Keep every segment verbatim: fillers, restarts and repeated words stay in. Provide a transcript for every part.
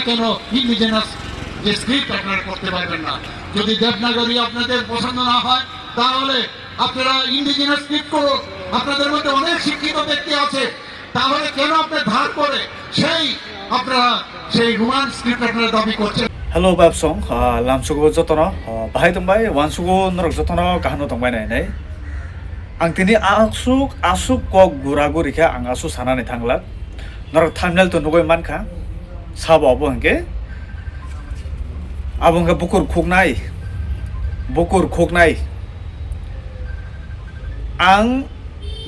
কেন ইন্ডিজিনাস যে স্ক্রিপ্ট আপনারা করতে পারবেন না? যদি দেবনাগরী আপনাদের পছন্দ না হয়, তাহলে আপনারা ইন্ডিজিনাস স্ক্রিপ্ট করুন। আপনাদের মধ্যে অনেক শিক্ষিত ব্যক্তি আছে, তাহলে কেন আপনার ধার করে সেই আপনারা সেই রোমান স্ক্রিপ্ট আপনারা দাবি করছেন? Hello, Babsong, ah, lamsugo jotono, ah, bahai tongbai, wansugo norok jotono kaham tongbai nai nai. Ang tini asuk, asuk kok gura guri khe ang asuk sanani thanglak. Norok thumbnail to nugui mankha, sabo abo hwnkhe, abo hwnkhe bukur khuknai, bukur khuknai. Ang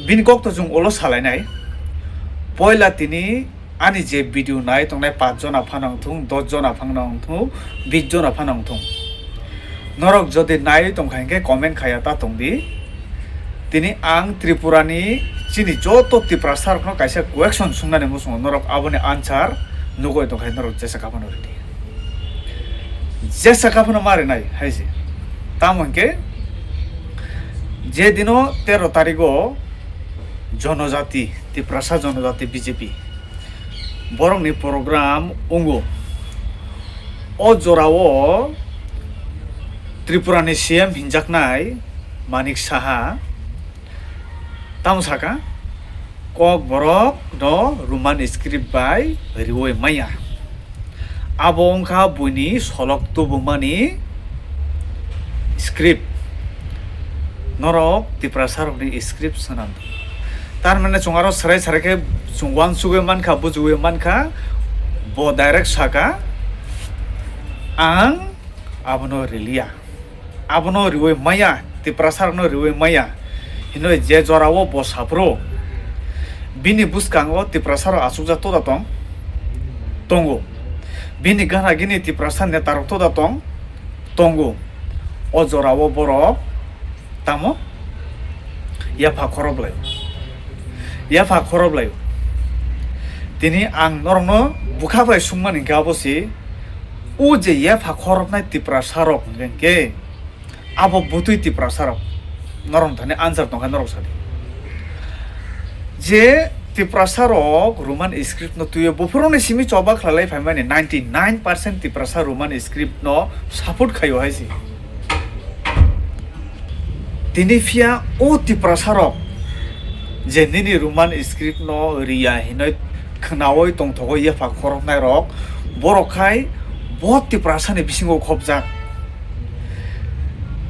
bini kok to chwng ulo salainai. Poila tini ani je video nai tongnai, pach jona phano wngthung, dos jona phano wngthung, bis jona phano wngthung. Norok jodi nai tongkha hinkhe comment khaiya ta tongdi. Tini ang Tripura ni chini joto Tiprasa rokno kaisa question sungnani muchungo norok aboni answer nugui tongkha norok jesa kaphano ridi. Jesa kaphano ma rinai hai se. Tamo hinkhe je dino tero tarigo jonojati, Tiprasa jonojati B J P borokni program wngo. O jorao Tripura ni C M hinjaknai Manik Saha tamo saka, kok borok no Roman script bai riwi maya. Abo wngkha buini solok tubumani script. Norok Tiprasa rokni script swnam. Tar mane chwng aro serai serai khe chwng uansugwi mankha, bujiwi mankha, bo direct saka, "Ang abono riliya." Abono riwi maya, Tiprasa rokno riwi maya. Hinoi je jorao bo saphuru, bini bwskango Tiprasa rok achukjak toda tong, tongo. Bini gana gini Tiprasa neta rok toda tong, tongo. O jorao borok tamo yapha khorok lai, yapha khorok lai. Tini ang norokno bwkha bai sungmani hwnkhe abo se, o je yapha khoroknai Tiprasa rok hwnkhe, abo bwtwi Tiprasa rok, norok thani answer tongkha norok sadi. Je Tiprasa rok Roman script no twiwi buphuruni simi choba khlailai phaimani ninety nine percent Tiprasa Roman script no support khaio hai se. Tini phiya o Tiprasa rok je nini Roman script no riya hinoi khwnawi tongthogo yapha khoroknai rok, borok khai bo Tiprasa ni bisingo khopjak.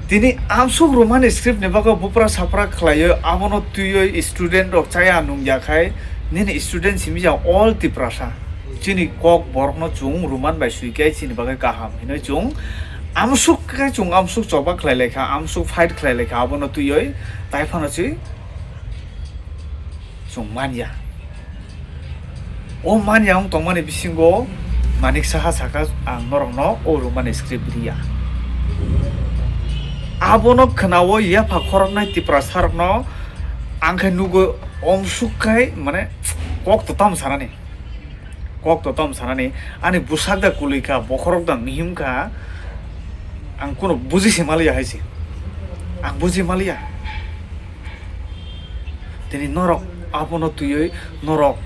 Tini amsuk Roman script ni bagwi bupra sapra khlaiwi abono twiwi student rok chaya nungya khai nini student simi ya all Tiprasa. Chini kok borokno chwng Roman bai sui khe chini bagwi kaham hinwi chwng amsuk khe chwng amsuk choba khlai lai kha, amsuk fight khlai lai kha abono twiwi tai phano si chwng manya. O manya wng tongmani bisingo Manik Saha saka, "Ang norokno o Roman script riya." Abono khwnawi yapha khoroknai Tiprasa rokno ang khe nugwi omsuk khai mane kok to tamo sanani. Kok to tamo sanani, ani bwsak da kwlwi kha, bokhorok da mihim kha, ang kunu buji se maliya hai se. Ang buji maliya. Tini norok abono twiwi norok,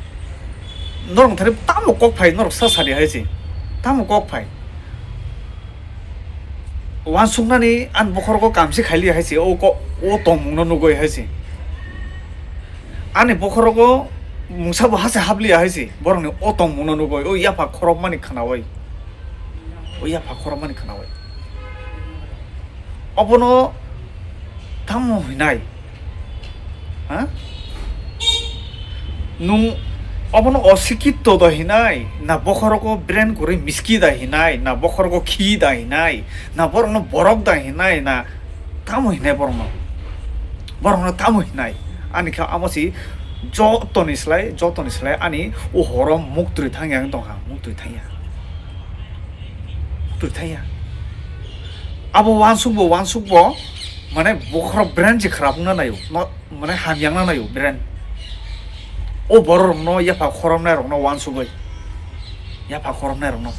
norok thani tamo kok phai, norok sa sadi hai se. Tamo kok phai. Uansuknani ani bokhorogo kamsi khailiya hai se, o ko-, o tongmungno nugwi hai se. Ani bokhorogo mungsa bo hase habliya hai se, borokni o tongmungno nugwi, o yapha khorokmani khwnawi. O yapha khorokmani khwnawi. Obono tamo hinai? Ha? Nwng obono osikito da hinai, na bokhorogo brain kwrwi miski da hinai, na bokhorogo khi da hinai, na borokno borok da hinai, na tamo hinai borokno? Borokno tamo hinai? Ani khe amo si jotoni slai, jotoni slai ani o horo muktwi thangya wng tongkha, muktwi thangya. Muktwi thangya. Abo uansukbo, uansukbo, mane bokhorok brain se khwrap wngna naio. No, mane hamyangna naio brain. O borok rokno yapha khoromnai rokno uansugwi. Yapha khoromnai rokno.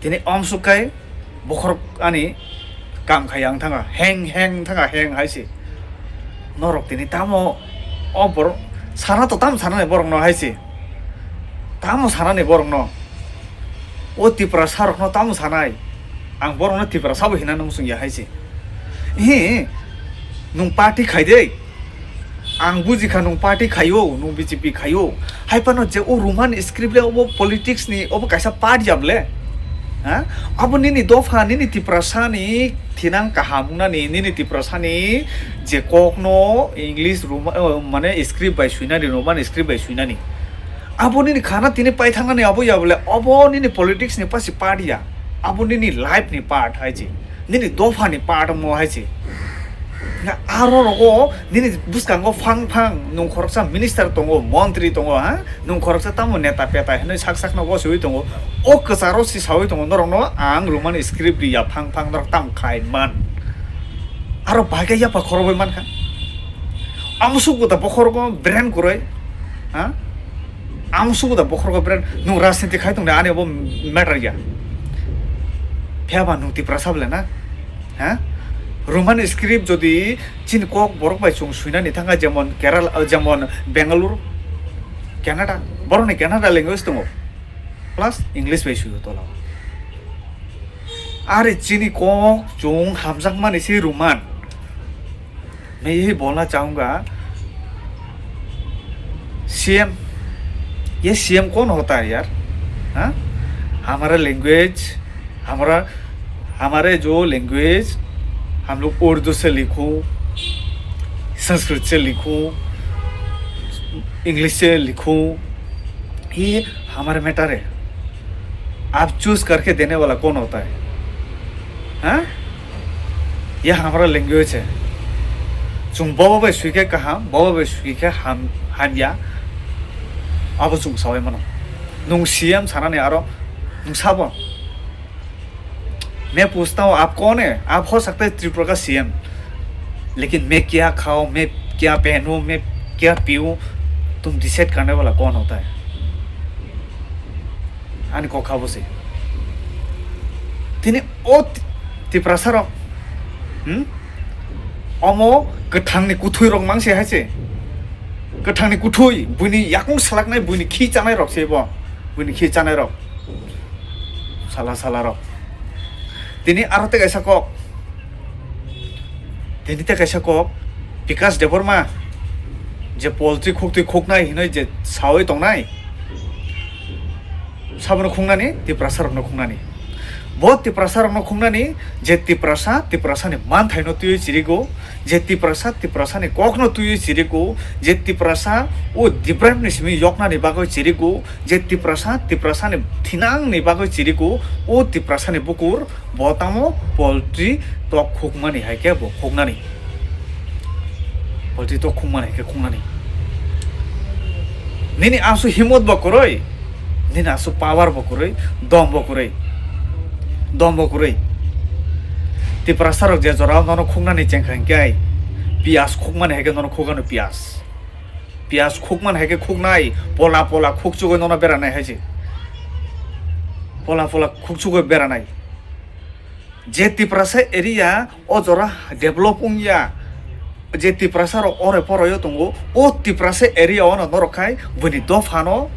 Tini omsuk kai bokhorok ani kam khai ang thanga. Heng heng thanga heng hai se. Norok tini tamo o borok sana to tam sana borok no hai se. Tamo sanani borokno? O Tiprasa rokno tamo sanai? Ang borokno Tiprasa bo hinani muchung ya hai se. He, nwng party khai de. Ang buji kha nwng party khaio, nwng B J P khaio. Hai phano je o Roman script le obo politics ni obo kaisa part ya ble. Ha? Abo nini dopha, nini Tiprasa ni thinang kaham wngnani, nini Tiprasa ni je kokno English Roma-, eh, mane script bai suinani, Roman script bai suinani. Abo nini khana tini paithangnani abo ya bole, abo nini politics ni pasi part ya. Abo nini life ni part hai se. Nini dopha ni part mo hai se. Na aro rogo nini bwskango phang phang nwng khoroksa minister tongo, montri tongo, ha? Nwng khoroksa tamo neta peta hinwi sak sakno gosiwi tongo. O kwcharo si sawi tongo norokno ang Roman script ri ya phang phang norok tamo khai man. Aro bai khe yapha khorobwi man kha. Amo suku ta bokhorgo brand kwrwi. Ha? Amo suku ta bokhorgo brand. Nwng rajniti khai tongde ani obo matter ya. Phiya ba nwng Tiprasa bole na? Ha? Roman script jodi chini kok borok bai chwng suinani thangkha jemon Kerala, jemon Bangalore, Canada. Borokni Canada language tongo. Plus English bai suio tola. Are chini kok chwng hamjakmani se Roman. मैं यही बोलना चाहूँगा, सीएम, ये सीएम कौन होता है यार? हाँ? हमारा लैंग्वेज, हमारा, हमारे जो लैंग्वेज, हम लोग उर्दू से लिखो, संस्कृत से लिखो, इंग्लिश से लिखो, ये हमारा मैटर है। आप चूज़ करके देने वाला कौन होता है? हाँ? ये हमारा लैंग्वेज है। Chwng bobo bai sui khe kaham, bobo bai sui khe ham, hamya. Abo chwng sawi mano. Nwng C M sanani aro nwng sabo. मैं पूछता हूँ, आप कौन है? आप हो सकता है त्रिपुरा का सीएम, लेकिन मैं क्या खाऊं, मैं क्या पहनूं, मैं क्या पीऊं, तुम डिसाइड करने वाला कौन होता है? Ani kok kha bo se. Tini o Ti-, Tiprasa rok, hmm? Omo kwthangni kuthui rok mang se hai se. Kwthangni kuthui, buini yakung salaknai, buini khi chanai rok se bo. Buini khi chanai rok. Sala sala rok. Tini aro tei kaisa kok. Tini tei kaisa kok. Bikash Debbarma. Je poultry khuktwi khuknai hinoi je sawi tongnai. Sabono khungnani, Tiprasa rokno khungnani. Bo Tiprasa rokno khungnani, je Tiprasa, Tiprasani manthaino twiwi chirigo, je Tiprasa, Tiprasani kokno twiwi chirigo, je Tiprasa o Debbarma ni simi yoknani bagwi chirigo, je Tiprasa, Tiprasani thinangni bagwi chirigo, o Tiprasani bukur, bo tamo poultry tok khukmani hai khe bo khuknani. Poultry tok khukmani hai khe khuknani. Nini asu himot bo kwrwi, nini asu power bo kwrwi, dom bo kwrwi. Dom bo kwrwi. Tiprasa rok je jora nono khuknani chengkha hinkhe ai, piyas khukmani hai khe nono khukano piyas. Piyas khukmani hai khe khuknai, pola pola khukchugwi nono beranai hai se. Pola pola khukchugwi beranai. Je Tiprasa area o jora develop wngya, je Tiprasa rok ore poroyo tongo, o Tiprasa area o no norok khai buini dophano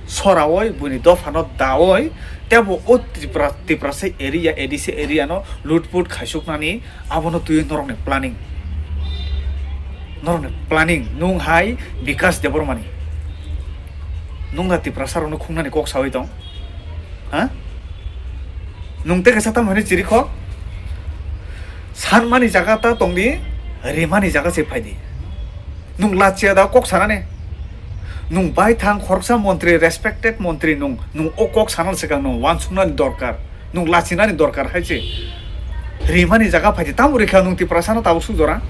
soraoi, buini dophano daoi, tebo o Tipra-, Tiprasa area, A D C area no lutput khaisuknani abono twiwi norokni planning. Norokni planning, nwng hai Bikash Debbarmani. Nwng da Tiprasa rokno khungnani kok sawi tong? Ha? Nwng tei kaisa tamo hwnwi chirikhok? Sanmani jaga ta tongdi, rimani jaga se phaidi. Nwng lachiya da kok sanani? Nwng baithang khoroksa montri, respected montri nwng, nwng o kok sanal swkang nwng uansuknani dorkar. Nwng lachinani dorkar hai se. Rimani jaga phaidi, tamo rikha nwng Tiprasano tabuk suk jora?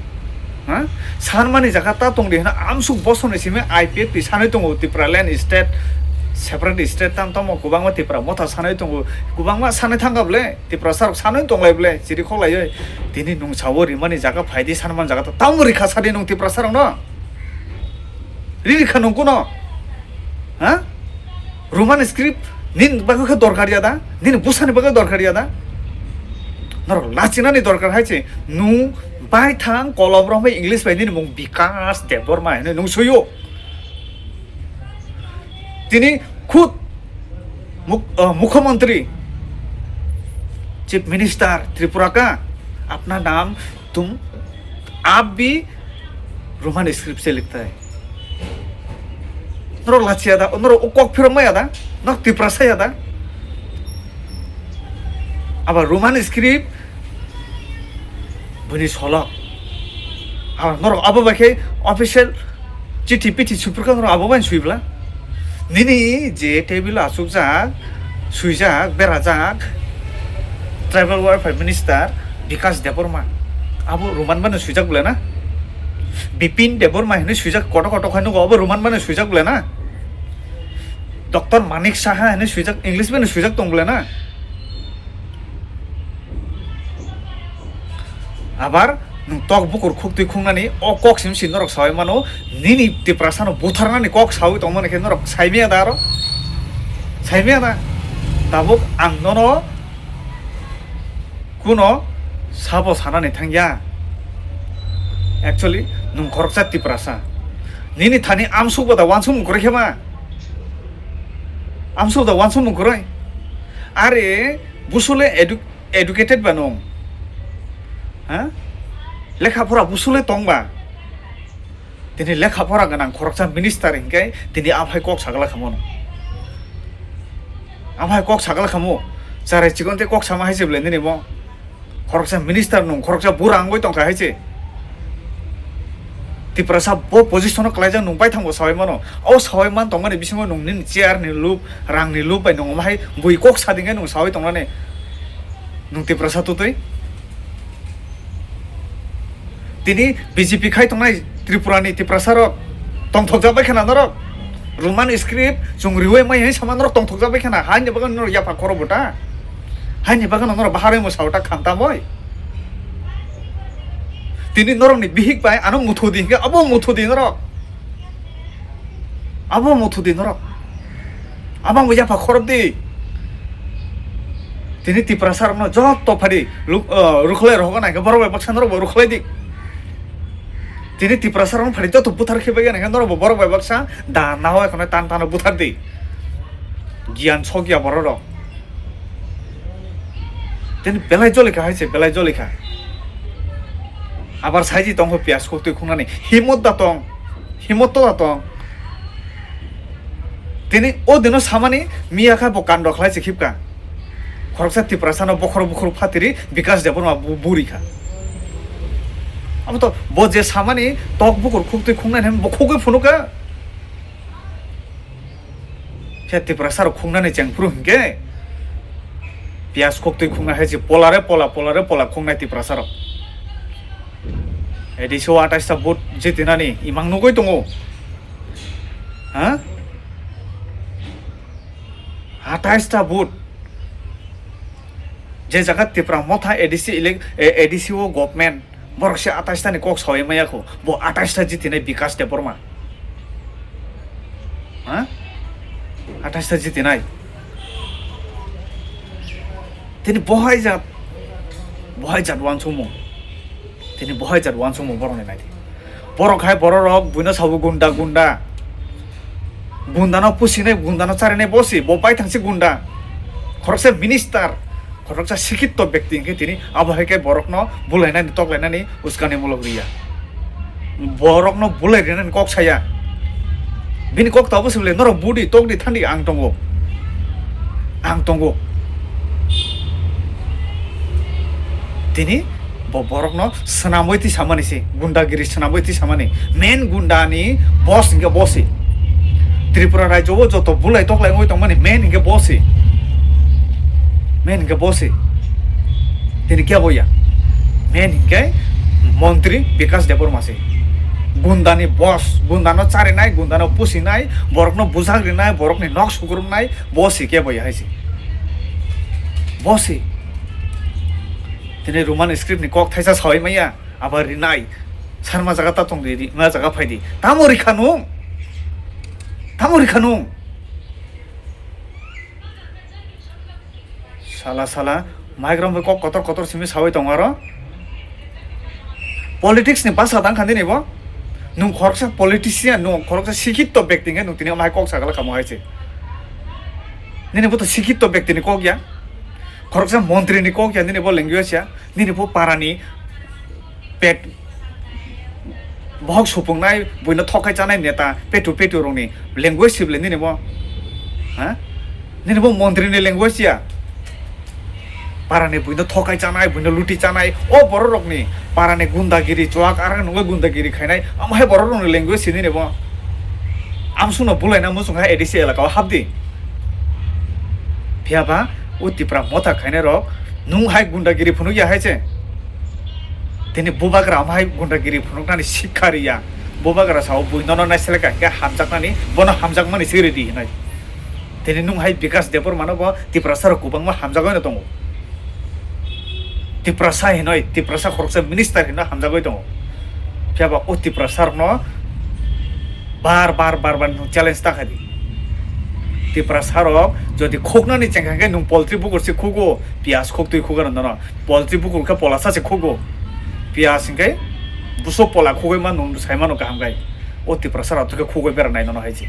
Ha? Sanmani jaga ta tongdi hwnwi amsuk bosonwi simi I P F T sanwi tongo, Tipraland state, separate state tam tamo kwbangma Tipra motha sanwi tongo, kwbangma sanwi thangkha ble, Tiprasarok sanwi tonglai ble, chirikhok laiwi. Tini nwng sao rimani jaga phaidi, sanmani jaga ta tamo rikha sadi nwng Tiprasarokno? Ri rikha nwng kuno? Ha? Roman script nini bagwi khe dorkar ya da? Nini bwsani bagwi dorkar ya da? Norok lachinani dorkar hai se, nwng baithang kolom romwi English bai nini mung Bikash Debbarma hinwi nwng suio. Tini khud मुख्यमंत्री, chief minister Tripura का, अपना नाम तुम आप भी Roman script से लिखता है। Norok lachia da, norok o kok phirok maya da, norok Tiprasa ya da. Aba Roman script bini solok. Aba norok abo bai khe official chithi pithi suprwkha norok abo bai suibla. Nini je table asukjak, suijak, berajak, tribal welfare minister Bikash Debbarma. Abo Roman bano suijak bole na? Bipin Debbarma hinwi suijak koto koto khai nugo, abo Roman bano suijak bole na? Doctor Manik Saha hinwi suijak, English bano suijak tong bole na? Abar nwng tok bukur khuktwi khungnani o kok sim si norok sawi mano, nini Tiprasano butharnani kok sawi tongmani khe norok saimaya da aro? Saimaya da? Tabuk ang nono kuno sabo sanani thangya. Actually, nwng khoroksa Tiprasa. Nini thani amsuk bo da wansuk mung kwrwi khe ma? Amsuk da wansuk mung kwrwi? Are, busule edu-, educated ba nwng? Ha? Lekha pora busule tong ba? Tini lekha pora gwnang khoroksa minister hinkhe tini aphai kok sagala khamono. Aphai kok sagala khamo. Charai chikon tei kok sama hai se bwle nini mo. Khoroksa minister nwng, khoroksa bura wngwi tongkha hai se. Tiprasa bo position o kwlaijak nwng bai thango sawi mano. O sawi man tongmani bisingo nwng nini chair ni lob, rang ni lob bai nwng omo hai bui kok sading khe nwng sawi tongnani. Nwng Tiprasa tutwi. Tini B J P khai tongnai Tripura ni Tiprasa rok tongthokjak bai khana norok. Roman script chwng riwi mai hai sama norok tongthokjak bai khana. Haini bagwi norok yapha khoro bwta. Haini bagwi norok baharwi mwsa bwta khamta moi. Tini norok ni bihik bai ano muthu di hinkhe abo muthu di norok. Abo muthu di norok. Abang bo yapha khorok di. Tini Tiprasa rokno joto phadi luk-, o, rukhlai rohorgana hinkhe borok bai baksa norok bo rukhlai di. Tini Tiprasa rokno phadi joto buthar khe bagwi hinkhe norok bo borok bai baksa da nahoi khonai tan tano buthar di. Giyan sokya borok rok. Tini belai jolikha hai se, belai jolikha. Abar saiji tongkho piyas kok twi khungnani. Himot da tong. Himot to da tong. Tini o dino samani miya kha bo kando khlai se khibka. Khoroksa Tiprasano bokhorok bokhorok phatiri Bikash Debbarma bu-, buri kha. Abo to bo je samani tok bukur khuk twi khungnani bo khugwi phunukha. Khe Tiprasa rok khungnani chengphru hinkhe piyas kok twi khungnai hai se polare pola, polare pola khungnai Tiprasa rok. A D C o atais ta vote jitinani imang nugwi tongo. Ha? Atais ta vote. Je jaga Tipra Motha A D C elec-, eh, A D C o government, borok se atais ta ni kok sawi maya kho. Bo atais ta jitinai Bikash Debbarma. Ha? Atais ta jitinai. Tini bohai jat, bohai jat wansukmung. Tini bohai jat wansukmung borokni naidi. Borok hai borok rok buino sabo gunda gunda. Gundano pusinai, gundano charinai bosi, bo bai thangsi gunda. Khoroksa minister, khoroksa sikitto bekti hinkhe tini abo hai khe borokno bulainani, toklainani, uskanimulok riya. Borokno bulai rinani kok saya. Bini kok tabo se bole, norok budi, tokdi, thandi, ang tongo. Ang tongo. Tini bo borokno swnamwi twi samani se, gundagiri swnamwi twi samani. Main gundani boss hinkhe bo se. Tripura rajyo o joto bulai toklai wngwi tongmani main hinkhe bo se. Main hinkhe bo se. Tini kebo ya. Main hinkhe montri Bikash Debbarma se. Gundani boss, gundano charinai, gundano pusinai, borokno bujak rinai, borokni nok sukrumnai, bo se kebo ya hai se. Bo se. Tini Roman script ni kok thaisa sawi maya, abo rinai. Sarma jaga ta tong di, ri-, ma jaga phai di. Tamo rikha nung? Tamo rikha nung? Sala sala, maigrang bai kok kotor kotor simi sawi tong aro. Politics ni basa tang kha nini bo. Nung khoroksa politician, nung khoroksa sikitto bekti hinkhe nung tini amai kok sagala kamo hai se. Nini bo to sikito bektini kok ya, khoroksa montrini kok ya, nini bo language ya, nini bo parani pet bohok supungnai, buino thokai chanai neta petu petu rokni language sibole nini bo, ha? Nini bo montrini language ya. Parani buino thokai chanai, buino luti chanai, o borok rokni parani gundagiri, chuak arang nungwi gundagiri khainai, amo hai borok rokni language sini ni bo. Amsukno bulaina muchung hai A D C elaka o hapdi. Phiya ba o Tipra motha khainai rok nung hai gundagiri phunuk ya hai se. Tini bubagra amo hai gundagiri phunuknani sikha ri ya. Bubagra sao buino no naiseleka hingke hamjaknani, bono hamjakmani se ready hinai. Tini nung hai Bikas Debbarma no bo Tiprasa rok kwbangma hamjagwi no tongo. Tiprasa hinoi, Tiprasa khoroksa minister hino hamjagwi tongo. Phiya ba o Tiprasa rokno bar bar bar bar nung challenge ta kha di. Tiprasa rok jodi khuknani chengkha khe nung poultry bukur se khugo, piyaj khuktwi khugo no no. Poultry bukur khe polasa se khugo. Piyaj hingke buso pola khugwi ma nung sai mano kaham kai. O Tiprasa rok khe khugwi bera nai no no hai se.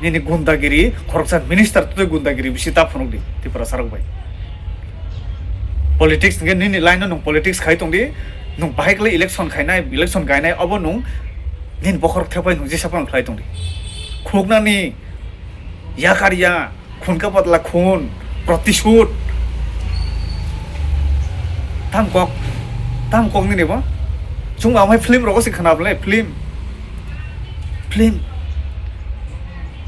Nini gundagiri, khoroksa minister twi gundagiri bisi ta phunuk di, Tiprasa rok bai. Politics hingke nini line no nung politics khai tong di, nung bahai khlai election khainai, election gainai, obo nung nini bokhorok thepai nung jesa phano khlai tong di. Khuknani, yakar ya, khun ka patla khun, protisud. Tam kok, tam kok nini bo? Chung amai film rogo se khana bole, film. Film.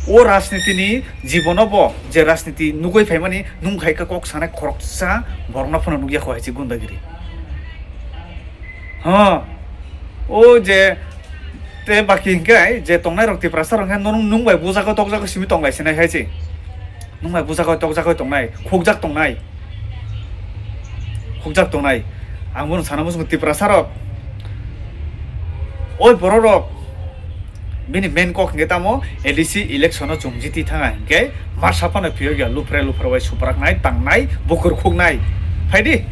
O rajniti ni jibono bo je rajniti nugui phaimani nung khai ka kok sanai khoroksa borokno phano nugya kho hai se gundagiri. Ha, o je te baki hingke je tongnai rok Tiprasa rok hingke nung, nung bai bujagwi tokjagwi simi tonglai sinai hai se. Nung bai bujagwi tokjagwi tongnai, khukjak tongnai. Khukjak tongnai. Ang bono sana muchungo Tiprasa rok. Oi borok rok. Bini main kok hingke tamo A D C election o chwng jiti thanga hingke masa phano phiyok ya luphre luphre bai supraknai tangnai bukur khuknai. Phaidi.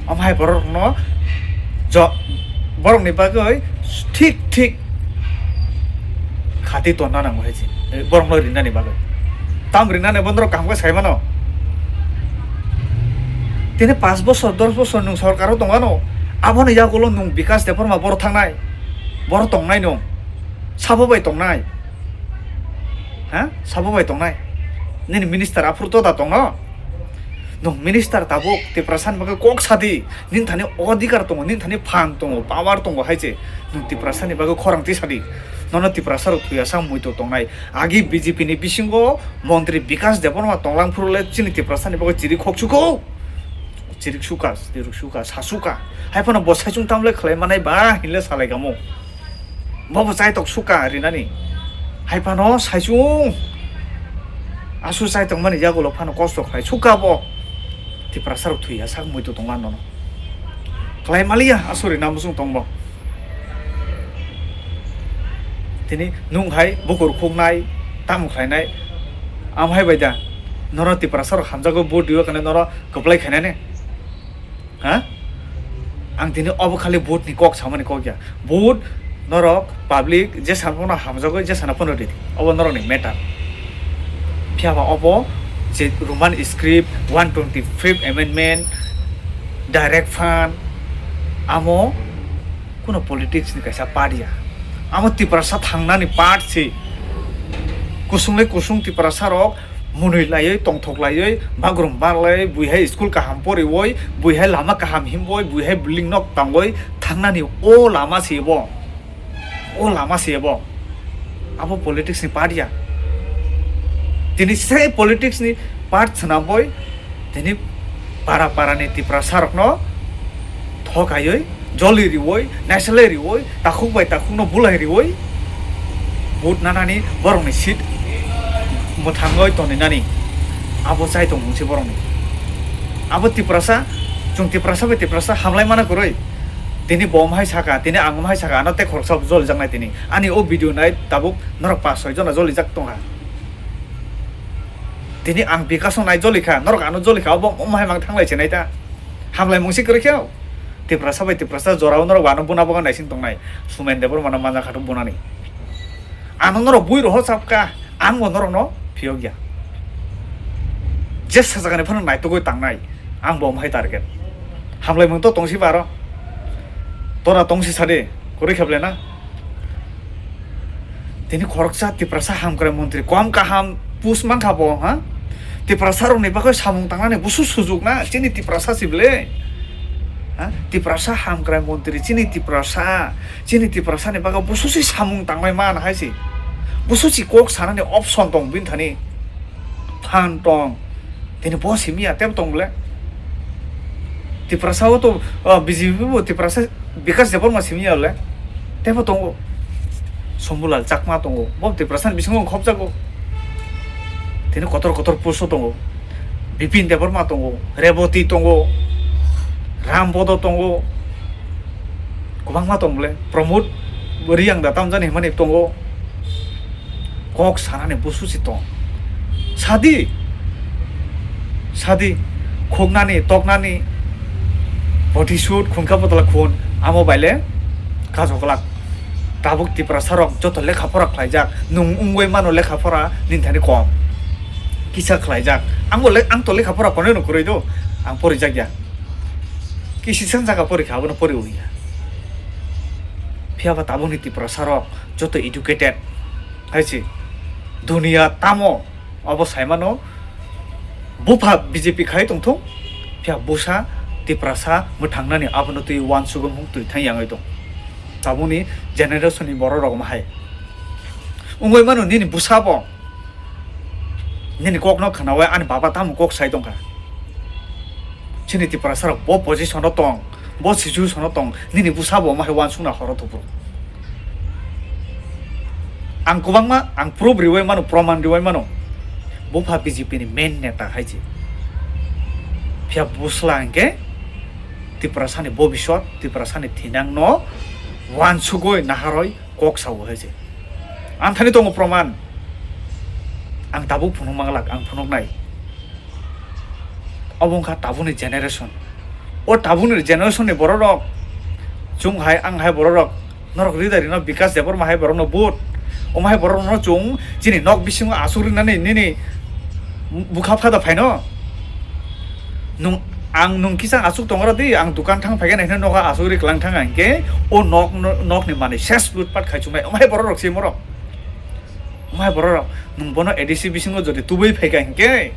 Omo hai borok no jo-, borok ni bagwi thik thik khati tonna nango hai se, borok no rinani bagwi. Tam rinani bo norok kaham khe sai mano. Tini panch bosor, dos bosor nwng sorkar o tong ano, aboni yagulo nwng Bikas Debbarma boro thangnai, boro tongnai nwng, sabo bai tongnai, ha? Sabo bai tongnai. Nini minister aphuru to da tongno? Nwng minister tabuk Tiprasani bagwi kok sadi, nini thani odhikar tongo, nini thani phan tongo, power tongo hai se, nwng Tiprasani bagwi khorang tisadi. Nono Tiprasa rok thuya sa muitu tongnai. Agi B J P ni bisingo montri Bikas Debbarma tonglang phuru le chini Tiprasani bagwi chiri khok suko. Chirik suka, chirik suka, sa suka. Hai phano bo saichung tamle khlai manai ba hinle salai kamo. Bo bo chaitok suka rinani. Hai phano saichung. Asu chaitok mani yagulo phano kosto khlai suka bo. Tiprasa rok thuya sak muitu tong ano. Khlai maliya asu rina musung tong bo. Tini nwng hai bukur khuknai, tamo khlainai, am hai bai da? Noro Tiprasa rok hamjago vote diyo kane noro kwplai khainani? Ha? Ang tini obo khali vote ni kok samani kok ya. Vote norok public je sana phano hamjagoi, je sana phano ridi. Obo norok ni matter. Phiya ba obo je Roman script, one twenty fifth amendment, direct fund, amo kuno politics ni kaisa part ya. Amo Tiprasa thangnani part se. Kusung le kusung Tiprasa rok munui laiwi, tongthok laiwi, bagrum barlai, bui hai school kaham poriwi, bui hai lama kaham himwi, bui hai building nok tangwi thangnani o lama se bo. O lama se bo. Abo politics ni part ya. Tini se politics ni part swnamboi, tini para para ni Tiprasa rokno thokaiwi, joli riwi, naiselai riwi, takhuk bai takhuk no bulai riwi, vote nanani borok ni seat mwthangwi toninani. Abo chai tong mungsi borok ni. Abo Tiprasa, chwng Tiprasa bai Tiprasa hamlai mana kwrwi. Tini bo omo hai saka, tini ang omo hai saka, ano tei khoroksa bo jolijaknai tini. Ani o video nai tabuk norok pas soi jona jolijak tongkha. Tini ang Bikash no nai jolikha, norok ano jolikha, obo omo hai mang thanglai se nai ta. Hamlai mungsi kwrwi khe o. Tiprasa bai Tiprasa jorao norok bo ano buna boga naising tongnai. Sumen Debbarma no manja khathok bunani. Ano norok bui roho chapka, ang bo norok no Yogya. Je sajagani phano naitugwi tangnai, ang bo omo hai target. Hamlaimung to tongsi baro. Tora tongsi sade, kwrwi kheble na. Tini khoroksa Tiprasa hamkrai montri, kom kaham post mankha bo, ha? Tiprasa rokni bagwi samung tangnani busu sujuk na, chini Tiprasa si ble. Ha? Tiprasa hamkrai montri, chini Tiprasa, chini Tiprasa ni bagwi busu si samung tangnai man hai si. Busu si kok sanani option tong bini thani. Phan tong. Tini bo simi ya, tebo tong bole. Tiprasa o to, ah, B J P bo Tiprasa Bikash Debbarma simi ya le. Tebo tongo. Sombulal Chakma tongo. Bo Tiprasa ni bisingo khopjago. Tini kotor kotor post o tongo. Bipin Debbarma tongo. Reboti tongo. Ram Bodo tongo. Kwbangma tong bole. Pramod Riyang da tamjani himani tongo. Kok sanani busu si tong. Sadi. Sadi. Khuknani, toknani. Body shoot, khunka botala khun. Amo baile. Kajo glak. Tabuk Tiprasa rok joto lekha pora khlaijak. Nwng wngwi mano lekha pora nini thani kom. Kisa khlaijak. Ang bo le, ang to lekha pora konwi no kwrwi do. Ang porijak ya. Kisi san jaga porikha, abono pori uya. Phiya ba tabukni Tiprasa rok joto educated hai se. Duniya tamo abo saimano, bupha B J P khai tongthung, phiya busa Tiprasa mwthangnani abono twi uansugwi mung twi thang yangwi tong. Tabukni generation ni borok rok omo hai wngwi mano, nini busa bo. Nini kokno khnawi ani baba tamo kok sai tongkha. Chini Tiprasa rok bo position o tong, bo situation o tong, nini busa bo omo hai uansukna horo thupro. Ang kwbangma, ang proof riwi mano, proman riwi mano. Bupha B J P ni main neta hai se. Phiya busla hwnkhe Tiprasa ni bobiswt, Tiprasa ni thinang no uansugwi naharwi kok sao hai se. Ang thani tongo proman. Ang tabuk phunuk manglak, ang phunuknai. Obo wngkha tabukni generation. O tabukni generation ni borok rok, chwng hai, ang hai borok rok, norok leader rino Bikash Debbarma hai borok no vote. Omo hai borok rok no chwng chini nok bisingo asuk rinani nini bukha phada phaino. Nung, ang nung kisa asuk tongra di, ang dukan thang phaikhe naikhe nogo asuk ri klang thang hwnkhe o nok, nok ni manwi ses lutpat khai chungnai. Omo hai borok rok se morok. Omo hai borok rok, nung bono A D C bisingo jodi tubui phaikha hwnkhe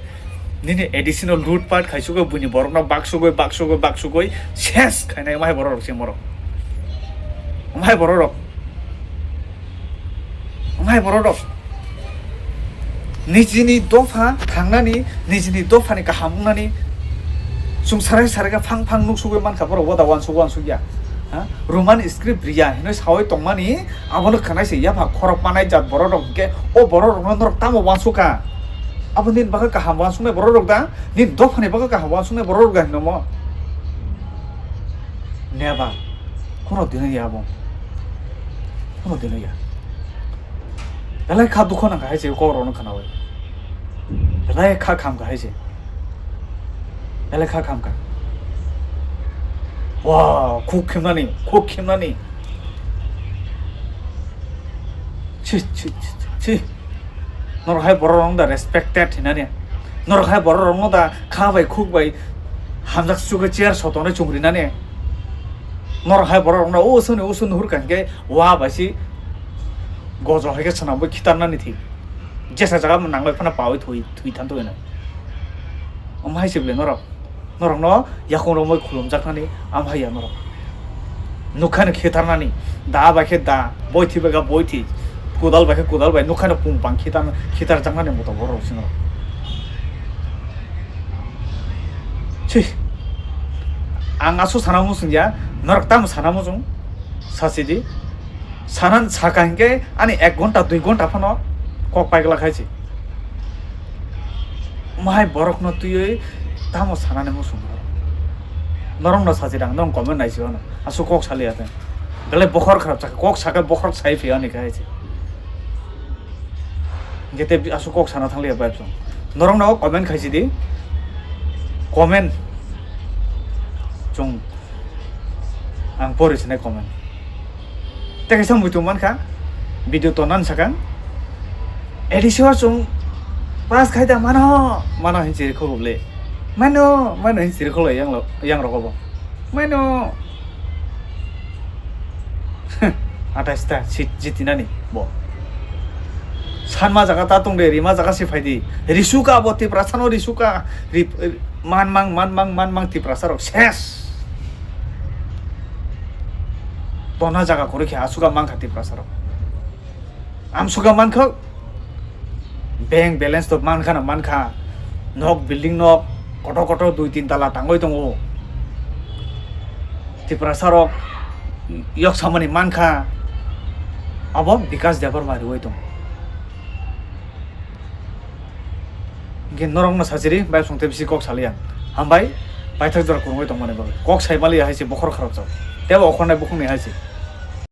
nini A D C no lutpat khai chugwi buini borok no baksugwi, baksugwi, baksugwi ses khainai omo hai borok rok se morok. Omo hai borok rok. Omo hai borok rok. Nijini dopha thangnani, nijini dophani kaham wngnani, chwng sarai sarai khe phang phang nuksugwi mankha borok, wada uansuk uansuk ya. Ha? Roman script riya hinwi sawi tongmani, abono khwnai se yapha khorok manai jat borok rok hwnkhe, o borok rokno norok tamo uansuk kha? Abo nini bagwi kaham uansuknai borok rok da? Nini dophani bagwi kaham uansuknai borok rok da hinwi omo? Never. Kono dino ya abo. Kono dino ya. Belai kha dukho nang kha hai se kok rokno khnawi. Belai kha kham kha hai se. Belai kha kham kha. Wa, khuk khimnani, khuk khimnani. Chi, chi, chi, chi, chi. Norok hai borok rok da respected hinani. Norok hai borok rok da kha bai khuk bai hamjak chukhe chair sotoni chungrinani. Norok hai borok rok no usuni usu nuhur kha hwnkhe wa bai si gojo hai khe swnamwi khitarnani thik. Jesa jaga nangbai phano pawi thwi, thwi thanto hino. Omo hai se bwle norok. Norokno yakung romwi khulumjaknani amhaiya norok. Nukha no khitarnani, da bai khe da, boithi bai khe boithi, kodal bai khe kodal bai, nukha no pung pang khitar, khitarjaknani moto borok se norok. Chi. Ang aswk sana muchung ya, norok tamo sana muchung? Sachidi. Sanan saka hinkhe ani ek ghonta, dui ghonta phano kok paigla khai se. Mahai borokno twiwi tamo sanani muchung norok? Norokno sachi rang, norok comment naisi hwnwi. Aswk kok saliya tei. Belai bokhor kharap chakha, kok sakhe bokhorok sai phiya hwnwi khe hai se. Hinkhe tei aswk kok sana thangliya bai chwng. Norokno comment khaisi di. Comment. Chwng ang pori sinai comment. Tei kaisa muitu mankha, video tonani sakang. A D C o chwng Pass khai da mano, mano hin chiri khogop le. Mano, mano hin chiri kholo yang lo, yang rogo bo. Mano. Atais ta si jitinani bo. Sanma jaga ta tong de, rima jaga si phai di. Risuka bo Tiprasa no risuka. Ri-, man mang, man mang, man mang Tiprasa rok ses. Tona jaga kori khe asuka mang kha Tiprasa rok. Amsuka man kha. Bank balance to man kha na man kha. Nok, building nok, kotor kotor dui tin tala tangwi tongo. Tiprasa rok yok samani man kha. Abo Bikash Debbarma riwi tongo. Hingke norok no sachiri, bai songte bisi kok saliya. Hambai, paithak jora kurungwi tongmani bagwi. Kok sai maliya hai se bokhor kharap jao. Tebo okhornai bukhukni hai se.